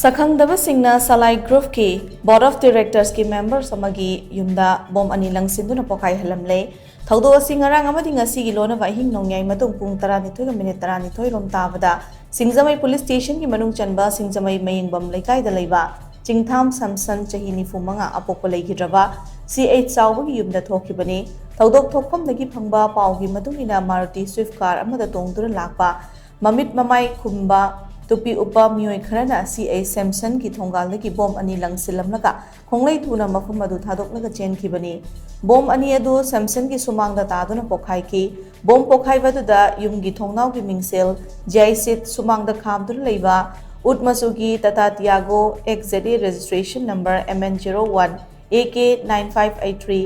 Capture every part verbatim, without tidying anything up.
ꯁꯛꯈꯪꯗꯕꯁꯤꯡꯅ Salai ꯒ꯭ꯔꯨꯞꯀꯤ board of ꯗꯤꯔꯦꯛꯇꯔꯁꯀꯤ members ꯑꯃꯒꯤ ꯌꯨꯝꯗ bomb ꯑꯅꯤ ꯂꯪꯁꯤꯟꯗꯨꯅ ꯄꯣꯈꯥꯏꯍꯜꯂꯝꯂꯦ꯫ ꯊꯧꯗꯣꯛ ꯑꯁꯤ ꯉꯔꯥꯡ ꯑꯃꯗꯤ ꯉꯁꯤꯒꯤ ꯂꯣꯟꯅꯕ ꯑꯍꯤꯡ ꯅꯣꯡꯌꯥꯏ ꯃꯇꯨꯡ ꯄꯨꯡ ꯇꯔꯥꯅꯤꯊꯣꯏꯒ ꯃꯤꯅꯤꯠ ꯇꯔꯥꯅꯤꯊꯣꯏ ꯔꯣꯝ ꯇꯥꯕꯗ ꯁꯤꯡꯖꯃꯩ ꯄꯨꯂꯤꯁ ꯁ꯭ꯇꯦꯁꯟꯒꯤ ꯃꯅꯨꯡ ꯆꯟꯕ ꯁꯤꯡꯖꯃꯩ ꯃꯌꯦꯡꯕꯝ ꯂꯩꯀꯥꯏꯗ ꯂꯩꯕ ꯆꯤꯡꯊꯥꯝ ꯁꯝꯁꯟ, ꯆꯍꯤ ꯅꯤꯐꯨ ꯃꯉꯥ, ꯑꯄꯣꯛꯄ ꯂꯩꯈꯤꯗ꯭ꯔꯕ ꯁꯤ ꯑꯩꯆ ꯆꯥꯎꯕꯒꯤ ꯌꯨꯝꯗ ꯊꯣꯛꯈꯤꯕꯅꯤ꯫ ꯊꯧꯗꯣꯛ ꯊꯣꯛꯐꯝꯗꯒꯤ ꯐꯪꯕ ꯄꯥꯎꯒꯤ ꯃꯇꯨꯡ ꯏꯟꯅ ꯃꯥꯔꯨꯇꯤ ꯁ꯭ꯋꯤꯐ ꯀꯥꯔ ꯑꯃꯗ ꯇꯣꯡꯗꯨꯅ ꯂꯥꯛꯄ ꯃꯃꯤꯠ ꯃꯃꯥꯏ ꯈꯨꯝꯕ ꯇꯨꯄꯤ ꯎꯞꯄ ꯃꯤꯑꯣꯏ ꯈꯔꯅ ꯁꯤ ꯑꯩꯆ ꯁꯦꯝꯁꯟꯒꯤ ꯊꯣꯡꯒꯥꯜꯗꯒꯤ ꯕꯣꯝ ꯑꯅꯤ ꯂꯪꯁꯤꯜꯂꯝꯂꯒ ꯈꯣꯡꯂꯩ ꯊꯨꯅ ꯃꯐꯝ ꯑꯗꯨ ꯊꯥꯗꯣꯛꯂꯒ ꯆꯦꯟꯈꯤꯕꯅꯤ꯫ ꯕꯣꯝ ꯑꯅꯤ ꯑꯗꯨ ꯁꯦꯝꯁꯟꯒꯤ ꯁꯨꯃꯥꯡꯗ ꯇꯥꯗꯨꯅ ꯄꯣꯈꯥꯏꯈꯤ꯫ ꯕꯣꯝ ꯄꯣꯈꯥꯏꯕ ꯑꯗꯨꯗ ꯌꯨꯝꯒꯤ ꯊꯣꯡꯅꯥꯎꯒꯤ ꯃꯤꯡꯁꯦꯜ ꯖꯤ ꯑꯥꯏ ꯁꯤꯠ ꯁꯨꯃꯥꯡꯗ ꯈꯥꯝꯗꯨꯅ ꯂꯩꯕ ꯎꯠ ꯃꯆꯨꯒꯤ Tata ꯇꯤꯌꯥꯒꯣ X Z A registration number M N zero one A K nine five eight three,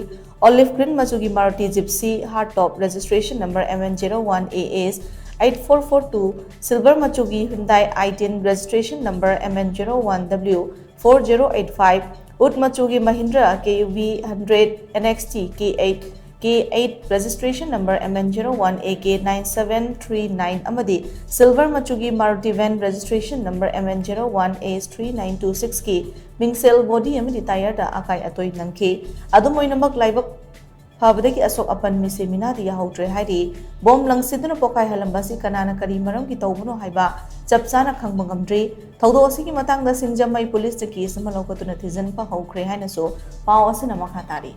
olive green ꯃꯆꯨꯒꯤ Maruti gypsy hard top registration number M N zero one A S eight four four two, silver ꯃꯆꯨꯒꯤ Hyundai i ten registration number M N zero one W four zero eight five, ꯎꯠ ꯃꯆꯨꯒꯤ Mahindra K U V hundred N X T K eight K eight registration number M N zero one A K nine seven three nine ꯑꯃꯗꯤ silver ꯃꯆꯨꯒꯤ Maruti van registration number M N zero one A S three nine two six ꯀꯤ ꯃꯤꯡꯁꯦꯜ, body ꯑꯃꯗꯤ ꯇꯥꯌꯔꯗ ꯑꯀꯥꯏ ꯑꯇꯣꯏ ꯅꯪꯈꯤ꯫ ꯑꯗꯨꯝ ꯑꯣꯏꯅꯃꯛ, ꯂꯥꯏꯕꯛ ꯐꯕꯗꯒꯤ ꯑꯁꯣꯛ ꯑꯄꯟ, ꯃꯤꯁꯤ ꯃꯤꯅꯥꯗꯤ ꯌꯥꯍꯧꯗ꯭ꯔꯦ ꯍꯥꯏꯔꯤ꯫ ꯕꯣꯝ ꯂꯪꯁꯤꯟꯗꯨꯅ ꯄꯣꯈꯥꯏꯍꯜꯂꯝꯕ ꯑꯁꯤ ꯀꯅꯥꯅ ꯀꯔꯤ ꯃꯔꯝꯒꯤ ꯇꯧꯕꯅꯣ ꯍꯥꯏꯕ ꯆꯞ ꯆꯥꯅ ꯈꯪꯕ ꯉꯝꯗ꯭ꯔꯤ꯫ ꯊꯧꯗꯣꯛ ꯑꯁꯤꯒꯤ ꯃꯇꯥꯡꯗ ꯁꯤꯡꯖꯃꯩ ꯄꯨꯂꯤꯁꯇ ꯀꯦꯁ ꯑꯃ ꯂꯧꯈꯠꯇꯨꯅ ꯊꯤꯖꯤꯟꯕ ꯍꯧꯈ꯭ꯔꯦ ꯍꯥꯏꯅꯁꯨ ꯄꯥꯎ ꯑꯁꯤꯅ ꯃꯈꯥ ꯇꯥꯔꯤ꯫